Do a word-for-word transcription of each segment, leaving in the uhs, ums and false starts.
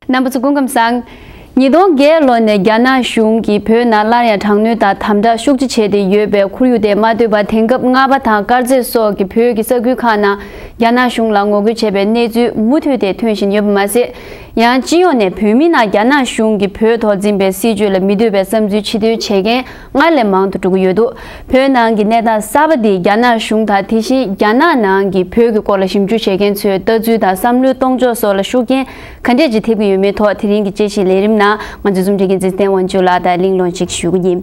རྣམ་པ་ཚོ་སྐུ་ཁམས་བཟང་། ཉིས་སྟོང་བརྒྱད་ལོ་ནས་རྒྱ་ནག་གཞུང་གིས་བོད་ནང་སླར་ཡང་དྲག་གནོན་དང་དམ་དྲག་ཤུགས་ཆེ་བྱས་ཏེ་ཡོད་པའི་ཁོར་ཡུག་དེ་མ་ལྟོས་པར། དེང་སྐབས་རྔ་པ་དང་དཀར་མཛེས་སོགས་ཀྱི་བོད་ཀྱི་ས་ཁུལ་ཁག་ནང་རྒྱ་ནག་གཞུང་ལ་ངོ་རྒོལ་བྱས་པའི་གནས་ཚུལ་མུ་མཐུད་དེ་ཐོན་བཞིན་ཡོད་པ་མ་ཟད། ཡང་སྤྱི་ཡོངས་ནས་བོད་མི་ནང་རྒྱ་ནག་གཞུང་གིས་བོད་ཐོག་འཛིན་པའི་སྲིད་བྱུས་ལ་མི་འདོད་པའི་བསམ་ཚུལ་ཕྱིར་འདོན་བྱེད་མཁན་སྔར་ལས་མང་དུ་འགྲོ་གི་ཡོད་འདུག་བོད་ནང་གི་གནས་སྟངས་གསར་པ་འདིས་རྒྱ་ནག་གཞུང་དང་དེ་བཞིན་རྒྱ་ནག་ནང་གི་བོད་ཀྱི་སྐོར་ལ་ཞིབ་འཇུག་བྱེད་མཁན་ཚོའི་ལྟ་ཚུལ་དང་བསམ་བློའི་གཏོང་ཕྱོགས་སོགས་ལ་ཤུགས་རྐྱེན་ག་འདྲས་ཅིག་ཐེབས་ཀྱི་ཡོད་མེད་ཐོག་དེ་རིང་གི་དཔྱད་གཞིའི་ལས་རིམ་ནང་ང་ཚོའི་རྩོམ་སྒྲིག་འགན་འཛིན་བསྟན་དབང་ཕྱུག་ལགས་དང་གླེང་སློང་ཅིག་ཞུ་གི་ཡིན།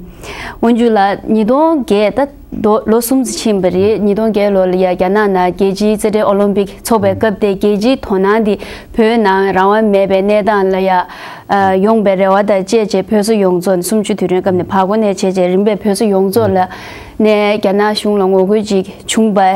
དབང་ཕྱུག་ལགས། ཉིས་སྟོང་བརྒྱད་ད་ལོ་ལོ་གསུམ་ཙམ་ཕྱིན་པ་རེད། ཉིས་སྟོང་བརྒྱད་ལོ་ལ་ཡ་རྒྱ་ནག་ནང་རྒྱལ་སྤྱིའི་རྩེད་འགྲན་ཨོ་ལིམ་པིག་ཚོགས་པའི་སྐབས་དེ། རྒྱལ་སྤྱིའི་དོ་སྣང་འདི་བོད་ནང་རང་དབང་མེད་པའི་གནས་སྟངས་ལ་ཡ་ཨ་ཡོང་པའི་རེ་བ་དང་བཅས་བྱས། བོད་ས་ཡོངས་རྫོགས་ནས་གསུམ་བཅུའི་དུས་དྲན་སྐབས་ནས་བར་སྐོར་ནས་བྱས་བྱས་རིམ་པས་བོད་ས་ཡོངས་རྫོགས་ལ་ནས་རྒྱ་ནག་གཞུང་ལ་ངོ་རྒོལ་ཅིག་བྱུང་བའི་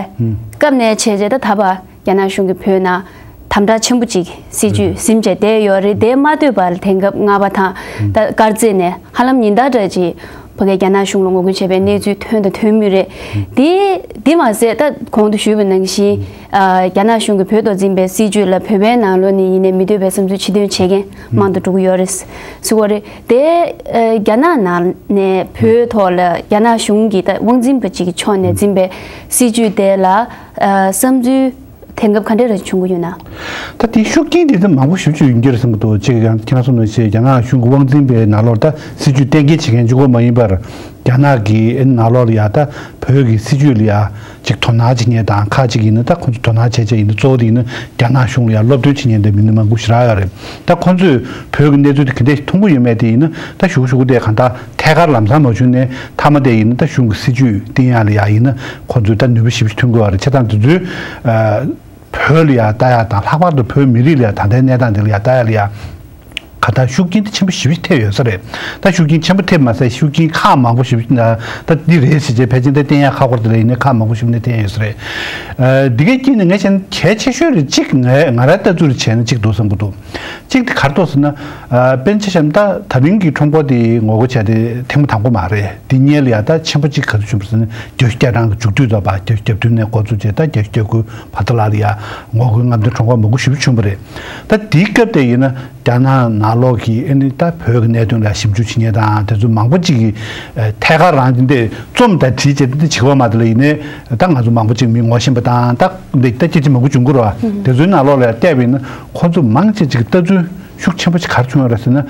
སྐབས་ནས་བྱས་བྱས་ད་ད་བར་རྒྱ་ནག་གཞུང་གིས་བོད་ནང་དམ་དྲག་ཆེན་པོ་ཅིག་སྲིད་ཇུས་ཟིན་བྱས་བསྡད་ཡོད་རེད། དེ་མ་ལྟོས་པར་དེང་སྐབས་རྔ་པ་དང་ད་དཀར་མཛེས་ནས་ཧ་ལམ་ཉིན་ལྟར་འདྲ་ཅིག་ཕ་གིའི་རྒྱ་ནག་གཞུང་ལ་ངོ་རྒོལ་བྱས་པའི་གནས་ཚུལ་ཐོན་དང་ཐོན་མུས་རེད། དེ་དེ་མ་ཟད་ད་གོང་དུ་ཞུས་པ་ནང་བཞིན་ཨ་རྒྱ་ནག་གཞུང་གིས་བོད་ཐོག་འཛིན་པའི་སྲིད་བྱུས་ལ་བོད་པའི་ནང་ལོགས་ནས་ཡིན་ནའི་མི་འདོད་པའི་བསམ་ཚུལ་ཕྱིར་འདོན་བྱེད་མཁན་མང་དུ་འགྲོ་གི་ཡོད་རེད་ཟེར་གོ་རེད། དེ་ཨ་རྒྱ་ནག་ནང་ནས་བོད་ཐོག་ལ་རྒྱ་ནག་གཞུང་གིས་ད་དབང་འཛིན་པ་ཅིག་གི་ཕྱོགས་ནས་འཛིན་པའི་སྲིད་བྱུས་དེ་ལ་ཨ་བསམ་ཚུལ་དེང་སྐབས་ག་འདྲ་རེ་བྱུང་གི་ཡོད་ན། ད་དེའི་ཤུགས་རྐྱེན་དེ་ཚོ་མང་པོ་ཞེ་པོ་ཅིག་ཡོང་གི་རེད་བསམ་གྱི་འདུག་གཅིག་ཡང་ཁྱེད་རང་གསུངས་ནང་བཞིན་རྒྱ་ནག་གཞུང་གི་དབང་འཛིན་པའི་ནང་ལོགས་ད་སྲིད་བྱུས་གཏན་འཁེལ་བྱེད་མཁན་གཅིག་པོ་མ་ཡིན་པར། རྒྱ་ནག་གི་ཨ་ནི་ནང་ལོགས་ལ་ཡ་ད་བོད་ཀྱི་སྲིད་བྱུས་ལ་ཡ་ཅིག་དོ་སྣང་བྱེད་མཁན་དང་། ཁག་ཅིག་ཡིན་ན་ད་ཁོང་ཚོ་དོ་སྣང་བྱེད་བྱེད་ཡིན་ན། གཙོ་བོ་དེ་ཡིན་ན་རྒྱ་ནག་གཞུང་ལ་ཡ་སློབ་སྟོན་བྱེད་མཁན་དེ་མི་སྣ་མང་པོ་ཞེ་དྲག་ཡོད་རེད། ད་ཁོང་ཚོས་བོད་ཀྱི་གནས་ཚུལ་དེ་ག་འདྲས་མཐོང་གི་ཡོད་མེད་དེ་ཡིན་ན། ད་གཞུག་གུ་གཞུག་གུ་དེ་གང་ལྟར་ཐད་ཀར་ལམ་སང་མ་བྱུང་ནས་མཐའ་མ་དེ་ཡིན་ན་ད་གཞུང་གི་སྲིད་བྱུས་བཏིང་ཡག་ལ་ཡ་ཡིན་ན་ཁོང་ཚོས་ད་ནུས་པ་ཞེ་པོ་ཅིག་ཐོན་གྱི་ཡོད་རེད། བྱས་ཙང་དེ་ཚོའི་ཨ་བོད་ལ་ཡ་ལྟ་ཡག་དང་། ལྷག་པར་དུ་བོད་མི་རིགས་ལ་ཡ་ད་ལྟའི་གནས་སྟངས་དེ་ལ་ཡ་ལྟ་ཡག་ལ་ཡ་ག་ད་ཤུགས་རྐྱེན་དེ་ཆེན་པོ་ཞེ་པོ་ཅིག་ཐེབས་ཡོད་ས་རེད། ད་ཤུགས་རྐྱེན་ཆེན་པོ་ཐེབས་མ་ཟད་ཤུགས་རྐྱེན་ཁག་མང་པོ་ཞེ་པོ་ཅིག་ད་འདི་རེད་ཟེར་བྱས་ཕལ་ཆེར་ད་བསྟན་ཡག་ཁག་པོ་དེ་ལ་ཡིན་ནའི་ཁག་མང་པོ་ཞེ་པོ་ཅིག་ཐེབས་ཡོད་ས་རེད། ཨ་འདི་གའི་དཀྱིལ་ནས་ངས་བྱས་ན་གལ་ཆེ་ཤོས་རེད། གཅིག་ངས་ང་རའི་ལྟ་ཚུལ་རེ་བྱས་ན་གཅིག་འདུག་བསམ་གྱི་འདུག་གཅིག་དེ་ག་རེ་འདུག་ཟེར་ན། ཨ་དཔེར་ན་ཆ་བཞག་ན་ད་ད་རིང་གི་ཁྲོམ་སྐོར་དེ་ངོ་རྒོལ་བྱས་དེ་ཐེངས་མ་དང་པོ་མ་རེད། དེ་སྔོན་ལ་ཡ་ད་ཆེན་པོ་གཅིག་ག་ཚོད་བྱུང་བ་ཟེར་ན། བརྒྱད་ཅུ་གྱ་གྲངས་ཀྱི་མཇུག་སྡུད་དང་པ། བརྒྱད་ཅུ་གྱ་བདུན་ནས་འགོ་བཙུགས་བྱས་ད་བརྒྱད་ཅུ་གྱ་དགུ་བར་དུ་ལ་ལ་ཡ་ངོ་རྒོལ་རྔམ་སྟོན་ཁྲོམ་སྐོར་མང་པོ་ཞེ་པོ་བྱུང་བ་རེད། ད་དེའི་སྐབས་དེ་ཡིན་ན་རྒྱ་ནག་ནང་ལོགས་ཀྱི་ཨ་ནི་ད་བོད་ཀྱི་གནད་དོན་ལ་ཞིབ་འཇུག་བྱེད་མཁན་དང་དེ་ཚོ་མང་པོ་ཅིག་གིས་ཨ་ཐད་ཀར་རང་གི་འདི་རྩོམ་དང་བྲིས་བྱས་འདི་བྱེད་པ་མ་གཏོགས་ལ་ཡིན་ནའི་ད་ང་ཚོ་མང་པོ་ཅིག་མི་ངོ་ཤེས་པ་དང་། ད་འདི་ད་སྐད་ཆ་མང་པོ་བྱུང་གི་རེད་བ། དེ་ཚོའི་ནང་ལོགས་ལ་བལྟས་པ་ཡིན་ན་ཁོ་ཚོ་མང་ཆེ་ཅིག་ལྟ་ཚུལ་ཤུགས་ཆེན་པོ་ཅིག་ག་རེ་བྱུང་ཡོད་རེད་ཟེར་ན།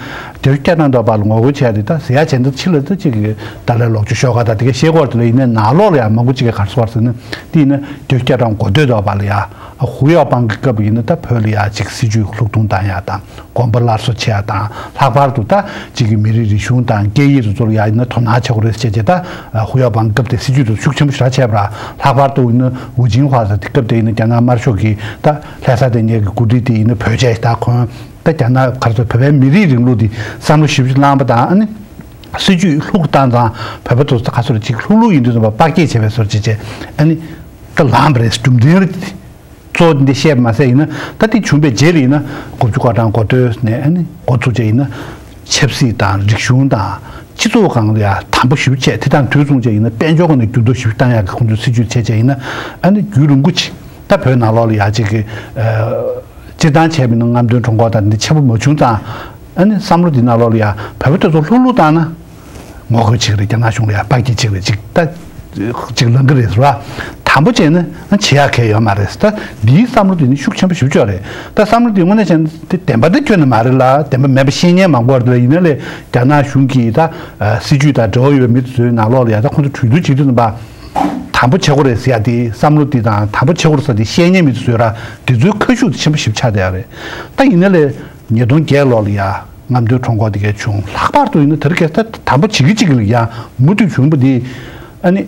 བརྒྱད་ཅུ་གྱ་གྲངས་ཐོག་བར་ལ་ངོ་རྒོལ་བྱས་ཏེ་ད་ཟེར་ཡག་བྱས་འདི་ཕྱི་ལ་ད་ཅིག་ཏཱ་ལའི་ལོག་སྤྱོད་ཤོག་ཁག་དང་དེ་ག་བཤད་ཀྱི་ཡོད་རེད་དེ་ལ་ཡིན་ནའི་ནང་ལོགས་ལ་ཡང་མང་པོ་ཅིག་གིས་ག་རེ་ཟེར་བ་ཟེར་ན། དེ་ཡིན་ན་བརྒྱད་ཅུ་གྱ་གྲངས་འགོ་སྟོད་ཐོག་བར་ལ་ཡ་ཧུའུ་ཡའོ་པང་གི་སྐབས་ཡིན་ན་ད་བོད་ལ་ཡ་ཅིག་སྲིད་བྱུས་ལྷུག་གཏོང་བཏང་ཡག་དང་། དགོན་པ་སླར་གསོ་བྱེད་ཡག་དང་། ལྷག་པར་དུ་ད་ཅིག་གི་མི་རིགས་རིག་གཞུང་དང་སྐད་ཡིག་དེ་ཚོ་ལ་ཡ་ཡིན་ན་དོ་སྣང་བྱེད་དགོས་རེད་ཟེར་བྱས་བྱས། ད་ཧུའུ་ཡའོ་པང་སྐབས་དེ་སྲིད་བྱུས་དེ་ཤུགས་ཆེན་པོ་ཞེ་དྲག་བྱས་པ་ར། ལྷག་པར་དུ་ཡིན་ན་ཝུ་ཆིང་ཧྭ་ཟེར་དེ་སྐབས་དེ་ཡིན་ན་རྒྱ་ནག་དམར་ཤོག་གི་ད་ལྷ་ས་དེ་ཉིད་ཀྱི་འགོ་ཁྲིད་དེ་ཡིན་ན་བོད་ཆས་ད་གོན། ད་རྒྱ་ནག་ག་རེ་ཟེར། བོད་པའི་མི་རིགས་རིང་ལུགས་དེ་བསམ་བློ་ཞེ་པོ་ཅིག་བླངས་པ་དང་། ཨ་ནི་སྲིད་བྱུས་ལྷུག་བཏང་ཙང་བོད་པ་ཚོ་ད་ག་ཚོད་ཅིག་ལྷུག་ལྷུག་ཡིན་དུས་ཙམ་པ་དཔའ་སྐྱེད་བྱས་པའི་བཟོ་འདྲ་ཅིག་བྱས། ཨ་ནི་ད་ལངས་པ་རེད། རྒྱུ་མཚན་རེད། གཙོ་བོ་འདི་བཤད་པ་མ་ཟད་ཡིན་ན་ད་དེ་བྱུང་བའི་རྗེས་ལ་ཡིན་ན་དགུ་བཅུ་གོ་གྲངས་འགོ་སྟོད་ནས་ཨ་ནི་འགོ་ཚུགས་བྱས་ཡིན་ན་ཆབ་སྲིད་དང་རིག་གཞུང་དང་སྤྱི་ཚོགས་སྒང་ལ་ཡ་དམ་པོ་ཞེ་པོ་བྱས། དེ་དང་དུས་མཚུངས་བྱས་ཡིན་ན་དཔལ་འབྱོར་སྒང་ནས་འགྱུར་ལྡོག་ཞེ་པོ་བཏང་ཡག་གི་ཁོང་ཚོའི་སྲིད་བྱུས་བྱས་བྱས་ཡིན་ན། ཨ་ནི་རྒྱུན་རིང་པོ་ཅིག་ད་བོད་ནང་ལོགས་ལ་ཡ་ཅིག་གི་ཨ་སྤྱིར་བཏང་བྱས་པ་ཡིན་ན་རྔམ་སྟོན་ཁྲོམ་སྐོར་དང་འདི་ཆེན་པོ་མ་བྱུང་ཙང་། ཨ་ནི་བསམ་བློ་འདི་ནང་ལོགས་ལ་ཡ་བོད་པ་དེ་ཚོ་ལྷུག་ལྷུག་བཏང་ན་ངོ་རྒོལ་བྱེད་ཀྱི་རེད། རྒྱ་ནག་གཞུང་ལ་ཡ་དཔའ་སྐྱེད་བྱེད་ཀྱི་རེད། ཅིག་ད་ཅིག་ལངས་ཀྱི་རེད་ཟེར་བ། དམ་པོ་བྱས་ན་ཨ་བྱེད་ཡག་གང་ཡང་ཡོད་མ་རེད། ད་འདིའི་བསམ་བློ་འདི་ནི་ཤུགས་ཆེན་པོ་ཞེ་པོ་ཅིག་ཡོད་རེད། ད་བསམ་བློ་འདི་དངོས་གནས་བྱས་ན་དེ་བདེན་པ་དེ་ཁྱོན་ནས་མ་རེད་ལ། བདེན་པ་མེད་པ་བཤད་མཁན་མང་པོ་ཡོད་རེད་ལ། ཡིན་ན་ལས་རྒྱ་ནག་གཞུང་གིས་ད་ཨ་སྲིད་བྱུས་དང་འབྲེལ་བ་ཡོད་པའི་མི་དེ་ཚོའི་ནང་ལོགས་ལ་ཡ་ད་ཁོང་ཚོ་གྲོས་བསྡུར་བྱེད་དུས་ཙམ་པ། དམ་པོ་བྱེད་དགོས་རེད་ཟེར་ཡ་དེ་བསམ་བློ་འདི་དང་། དམ་པོ་བྱེད་དགོས་རེད་ཟེར་ཡ་དེ་བཤད་མཁན་མི་དེ་ཚོའི་ར་དེ་ཚོའི་ཁ་ཤུགས་དེ་ཆེན་པོ་ཞེ་པོ་ཆགས་བསྡད་ཡ་རེད། ད་ཡིན་ན་ལས་ཉིས་སྟོང་བརྒྱད་ལོ་ལ་ཡ་རྔམ་སྟོན་ཁྲོམ་སྐོར་དེ་གས་བྱུང་། ལྷག་པར་དུ་ཡིན་ན་དེ་རིང་ཁ་སང་ད་དམ་པོ་བྱེད་ཀྱི་བྱེད་ཀྱི་ལ་ཡ་མུ་མཐུད་བྱུང་བ་འདི་ཨ་ནི།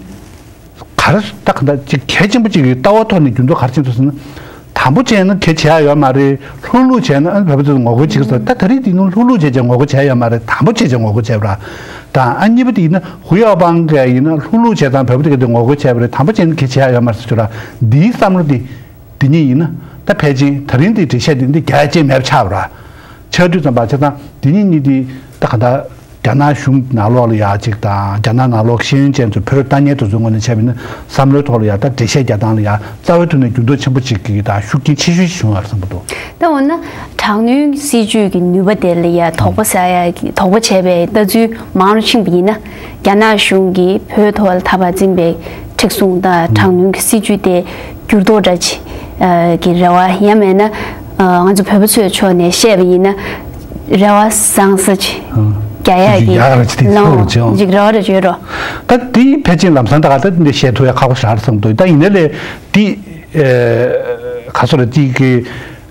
ག་རེ་ད་ག་འདྲ་ཅིག་གལ་ཆེན་པོ་ཅིག་གི་ལྟ་བ་ཐོག་ནས་འགྱུར་ལྡོག་ག་རེ་ཕྱིན་འདུག་ཟེར་ན། དམ་པོ་བྱས་ན་གལ་ཆེ་ཡ་ཡོད་མ་རེད། ལྷུག་ལྷུག་བྱས་ན་ཨ་ནི་བོད་པ་ཚོས་ངོ་རྒོལ་བྱེད་ཀྱི་ཟེར། ད་དེ་རིང་དེ་ནི་ལྷུག་ལྷུག་བྱས་བྱས་ངོ་རྒོལ་བྱས་ཡོད་མ་རེད། དམ་པོ་བྱས་བྱས་ངོ་རྒོལ་བྱས་པ་ར། དང་ཨ་གཉིས་པ་དེ་ཡིན་ན་ཧུའུ་ཡའོ་པང་གིས་ཡིན་ན་ལྷུག་ལྷུག་བྱས་ཙང་བོད་པ་དེ་ག་དེ་ངོ་རྒོལ་བྱས་པ་རེད། དམ་པོ་བྱས་ན་གལ་ཆེ་ཡ་ཡོད་མ་རེད་ཟེར་ཆོག་ར། འདིའི་བསམ་བློ་དེ་འདི་གཉིས་ཡིན་ན་ད་ཕལ་ཆེར་ད་རིང་དེ་འགྲེལ་བཤད་དེ་འདི་རྒྱག་ཡ་ཅིག་མེད་པ་ཆགས་པ་ར། ཆགས་དུས་ཙམ་པ་བྱས་ཙང་འདི་གཉིས་གཉིས་དེ་ད་ག་འདྲ། རྒྱ་ནག་གཞུང་ནང་ལོགས་ལ་ཡ་གཅིག་དང་། རྒྱ་ནག་ནང་ལོགས་ཤེས་ཡོན་ཅན་ཚོས་བོད་ལ་ལྟ་མཁན་དེ་ཚོའི་ངོས་ནས་བྱས་པ་ཡིན་ན་བསམ་བློའི་ཐོག་ལ་ཡ་ད་འགྲེལ་བཤད་རྒྱག་སྟངས་ལ་ཡ་རྩ་བའི་ཐོག་ནས་འགྱུར་ལྡོག་ཆེན་པོ་ཅིག་གི་དང་ཤུགས་རྐྱེན་ཆེ་ཤོས་ཤིག་བྱུང་བ་རེད་བསམ་གྱི་འདུག་ད་འོ་ན་ དྲག་གནོན་སྲིད་ཇུས་ཀྱི་ནུས་པ་དེ་ལ་ཡ་དོགས་པ་ཟ་ཡ་གི་དོགས་པ་བྱས་པའི་ལྟ་ཚུལ་མང་རུ་ཕྱིན་པ་ཡིན་ན། རྒྱ་ནག་གཞུང་གིས་བོད་ཐོག་ལ་ད་བར་འཛིན་པའི་མཁྲེགས་བཟུང་དང་དྲག་གནོན་གྱི་སྲིད་ཇུས་དེ་འགྱུར་ལྡོག་འདྲ་ཅིག་གི་རེ་བ་ཡང་མེད་ན། ང་ཚོ་བོད་པ་ཚོའི་ཕྱོགས་ནས་བཤད་པ་ཡིན་ན། རེ་བ་བཟང་ས་ཅིག་རྒྱག་ཡ་གི་ཡག་ར་ཅིག་དེ་ལོ་ཅིག་རེ་བ་ར་ཅིག་ཡོད་རོ། ད་དེ་ཕལ་ཆེར་ལམ་སང་ད་ག་ད་འདི་བཤད་ཐུབ་ཡ་ཁག་པོ་ཞིག་རེད་བསམ་འདུག་ད་ཡིན་ནའི་ལས་དེ་ག་སོ་ར་ཅིག་གི་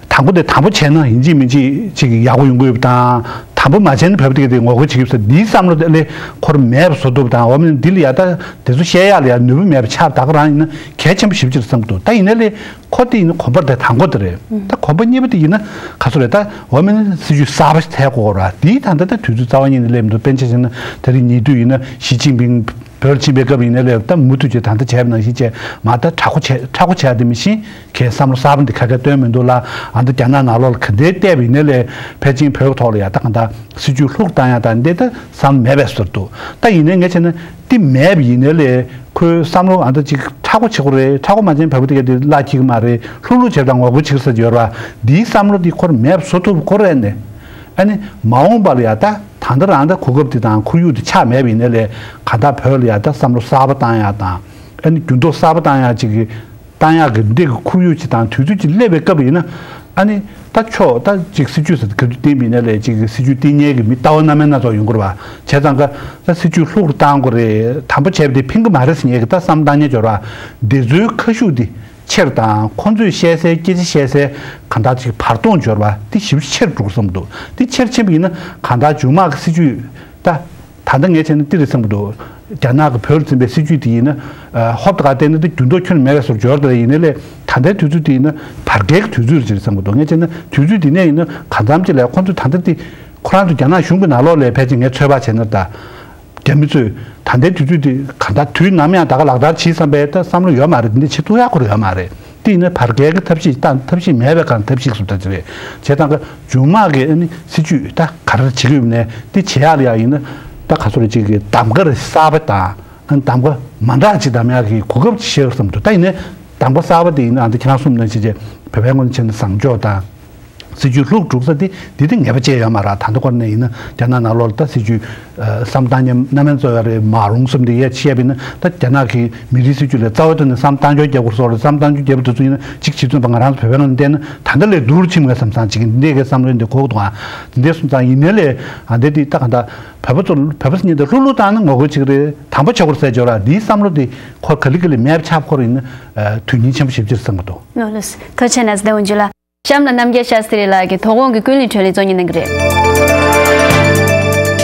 དང་པོ་དེ་དང་པོ་བྱས་ན་ཡིན་གཅིག་མིན་གཅིག་ཅིག་ཡག་པོ་ཡོང་གི་ཡོད་པ་དང་། དང་པོ་མ་བྱས་ན་བོད་པ་དེ་ག་དེ་ངོ་རྒོལ་བྱེད་ཀྱི་ཡོད་ས་འདིའི་བསམ་བློ་དེ་ལས་ཁོར་མེད་པ་བཟོ་ཐུབ་པ་དང་། འོ་མིན་འདི་ལ་ཡ་ད་དེ་ཚོ་བཤད་ཡག་ལ་ཡ་ནུས་པ་མེད་པ་ཆགས། ད་ག་རང་ཡིན་ན་གལ་ཆེན་པོ་ཞེ་པོ་ཅིག་བསམ་གྱི་འདུག་ད་ཡིན་ནའི་ལས་ཁོ་དེ་ཡིན་ན་གོམ་པ་དེ་དང་པོ་དེ་རེད། ད་གོམ་པ་གཉིས་པ་དེ་ཡིན་ན་ག་ཚོད་རེད། ད་འོ་མིན་སྲིད་ཇུས་གསར་པ་ཞིག་འཐེན་དགོས་ར། དེའི་ད་ལྟ་ད་དུས་ཚོད་རྩ་བ་ཉིད་ནས་སླེབས་མི་འདུག་དཔེར་ན་ཆ་བཞག་ན་ད་རེས་ཉེ་དུས་ཡིན་ན་ཞི་ཅིན་ཕིང་བོད་ལ་ཕྱིན་པའི་སྐབས་ཡིན་ནའི་ལས་ད་མུ་མཐུད་ཀྱིས་ད་ལྟ་བྱས་པ་ནང་བཞིན་བྱས་མ། ད་དྲག་པོ་བྱས་དྲག་པོ་བྱས་དེ་མི་ཤེས། ཁའི་བསམ་བློ་གསར་པ་འདི་ཁ་ཁ་བཏོན་མི་འདུག་ལ། ཨ་ད་རྒྱ་ནག་ནང་ལོགས་ལ་ག་འདྲའི་བལྟས་པ་ཡིན་ནའི་ལས་ཕལ་ཆེར་བོད་ཐོག་ལ་ཡ་ད་གང་ལྟར་སྲིད་ཇུས་ལྷུག་བཏང་ཡ་དང་འདི་ད་བསམ་མེད་པའི་ཟུར་དུ། ད་ཡིན་ནའི་ངས་བྱས་ན་འདི་མེད་པ་ཡིན་ནའི་ལས་ཁོའི་བསམ་བློ་ཨ་ད་ཅིག་མཁྲེགས་པོ་བྱེད་དགོས་རེད། མཁྲེགས་པོ་མ་བྱས་ན་བོད་པ་དེ་ག་དེ་བླ་འཁྱེར་གི་མ་རེད། ལྷུག་ལྷུག་བྱས་དང་ངོ་རྒོལ་བྱེད་ས་ཡོད་ར། འདིའི་བསམ་བློ་འདི་ཁོར་མེད་པ་བཟོ་ཐུབ་ཁོ་རེད་ནས། ཨ་ནི་མ་འོངས་པ་ལ་ཡ་ད་ད་ལྟ་རང་ད་གོ་སྐབས་འདི་དང་ཁོར་ཡུག་འདི་ཆགས་མེད་པ་ཡིན་ནའི་ལས་གང་ལྟར་བོད་ལ་ཡ་ད་བསམ་བློ་གསར་པ་བཏང་ཡ་དང་། ཨ་ནི་འགྱུར་ལྡོག་གསར་པ་བཏང་ཡ་ཅིག་གི་བཏང་ཡག་གི་འདི་གི་ཁོར་ཡུག་ཅིག་དང་དུས་ཚོད་ཅིག་སླེབས་པའི་སྐབས་ཡིན་ན། ཨ་ནི་ད་ཆོག་ད་ཅིག་སྲིད་ཇུས་ཟེར་ག་དུས་བཏིང་བ་ཡིན་ན་ལས་ཅིག་གི་སྲིད་ཇུས་བཏིང་མཁན་གྱི་མི་ལྟ་བ་སྣ་མིན་སྣ་ཚོགས་ཡོང་གི་རེད་བ། བྱས་ཙང་ཀ་ད་སྲིད་ཇུས་ལྷུག་རུ་བཏང་དགོས་རེད། དམ་པོ་བྱས་པ་དེ་ཕན་གི་མ་རེད་ཟེར་མཁན་གྱི་ད་བསམ་བཏང་མཁན་འབྱོར་བ་འདི་ཚོའི་ཁ་ཤུགས་འདི་ཆེར་དང་། ཁོང་ཚོས་བཤད་སའི་སྐད་ཆ་བཤད་སའི་གང་ལྟར་ཅིག་བར་སྟོང་འབྱོར་བ་འདི་ཞེ་པོ་ཆེར་འགྲོ་གི་བསམ་འདུག་འདི་ཆེར་ཕྱིན་པ་ཡིན་ན་གང་ལྟར་མཇུག་མ་གི་སྲིད་ཇུས་ད། ད་ལྟ་ངས་བྱས་ན་འདི་རེད་བསམ་གྱི་འདུག་རྒྱ་ནག་གི་བོད་ལ་འཛིན་པའི་སྲིད་ཇུས་དེ་ཡིན་ན། ཧོབ་ཏེ་ག་བལྟས་ན་འདི་འགྱུར་ལྡོག་ཁྱོན་ནས་མེད་པའི་བཟོ་འབྱོར་དེ་ཡིན་ནའི་ལས་ད་ལྟའི་དུས་ཚོད་དེ་ཡིན་ན་བར་བརྒལ་གྱི་དུས་ཚོད་ཅིག་རེད་བསམ་གྱི་འདུག་ངས་བྱས་ན་དུས་ཚོད་དེ་ནས་ཡིན་ན་གང་འཚམ་ཅིག་ལ་ཁོང་ཚོས་ད་ལྟ་འདི་ཁོ་རང་ཚོ་རྒྱ་ནག་གཞུང་གི་ནང་ལོགས་ལ་ཕལ་ཆེར་ངས་ཚོད་དཔག་བྱས་ན། ད་རྒྱ་མི་ཚོས་ད་ལྟའི་དུས་ཚོད་དེ་གང་ལྟར་དུས་ནམ་ཡང་ད་ག་ལག་བསྟར་བྱེད་བསམ་པའི་ད་བསམ་བློ་ཡོད་མ་རེད། འདི་འདྲ་བྱེད་ཐུབ་ཡག་ཁོ་རང་ཡོད་མ་རེད། དེ་ཡིན་ན་བར་བརྒལ་གྱི་ཐབས་ཤེས་ད་ཐབས་ཤེས་མེད་པའི་སྒང་ཐབས་ཤེས་སུ་ད་ཅི་རེད། བྱས་ཙང་ཀ་མཇུག་མ་གི་ཨ་ནི་སྲིད་ཇུས་ད་ག་རེ་བྱེད་ཀྱི་ཡོད་ནས་དེ་བྱེད་ཡག་ལ་ཡག་ཡིན་ན་ད་ག་ཚོད་རེ་ཅིག་གི་གདམ་ག་རེ་གསར་པ་དང་། ཨ་ནི་གདམ་ག་མ་འདྲ་ཅིག་གདམ་ཡག་གི་གོ་སྐབས་ཅིག་ཤར་བསམ་འདུག་ད་ཡིན་ནའི་གདམ་ག་གསར་པ་དེ་ཡིན་ན་ཨ་ནི་ཁྱེད་རང་གསུངས་ནང་བཞིན་བྱས་བོད་པའི་ངོས་ནས་བྱས་ན་བཟང་ཕྱོགས་དང་། སྲིད་ཇུས་ལྷུག་འགྲོ་ས་དེ་དེ་དེ་ངེས་པ་བྱས་ཡོད་མ་རེད། ད་ལྟ་སྐོར་ནས་ཡིན་ན་རྒྱ་ནག་ནང་ལོགས་ལ་ད་སྲིད་ཇུས་བསམ་བཏང་མཁན་སྣ་མིན་ཚོ་ཡོད་རེད། མ་རུང་བསམ་དེ་ཡས་བཤད་པ་ཡིན་ན་ད་རྒྱ་ནག་གི་མི་རིགས་སྲིད་ཇུས་ལ་རྩ་བའི་ཐོག་ནས་བསམ་བཏང་ཆོག་རྒྱབ་དགོས་སོགས་རེད། བསམ་བཏང་ཆོག་རྒྱབ་དུས་ཚོད་ཡིན་ན་གཅིག་བྱེད་ཚུན་པ་ང་རང་ཚོ་བོད་པའི་ངོས་ནས་བལྟས་ན་ད་ལྟ་ལས་སྡུག་རུ་ཕྱིན་མེད་བསམ་བསམ་ཅིག་འདི་འདྲའི་གི་བསམ་བློ་འདི་འཁོར་གི་འདུག་ཨ། འདི་འདྲ་སོང་ཙང་ཡིན་ནའི་ལས་ཨ་འདི་འདི་ད་ག་ད་བོད་པ་ཚོ་བོད་པ་ཟེར་མཁན་དེ་ལྷུག་ལྷུག་བཏང་ན་ངོ་རྒོལ་བྱེད་ཀྱི་རེད། དམ་པོ་བྱེད་དགོས་རེད་ཟེར་འབྱོར་ར། འདིའི་བསམ་བློ་དེ་ཁོ་ག་ལེ་ག་ལེ་མེད་པ་ཆགས་ཁོ་ར་ཡིན་ན་དོན་སྙིང་ཆེན་པོ་ཞེ་པོ་ཅིག་རེད་བསམ་གྱི་འདུག་ལགས་སོ། ཐུགས་རྗེ་གནང་། བདེ་བ་འཇུ་ལགས། གཤམ་ལ་རྣམ་རྒྱལ་ཤཱསྟྲི་ལགས་ཀྱིས་དོ་དགོང་གི་ཀུན་གླེང་བགྲོ་གླེང་གཙོ་གཉེར་གནང་གི་རེད།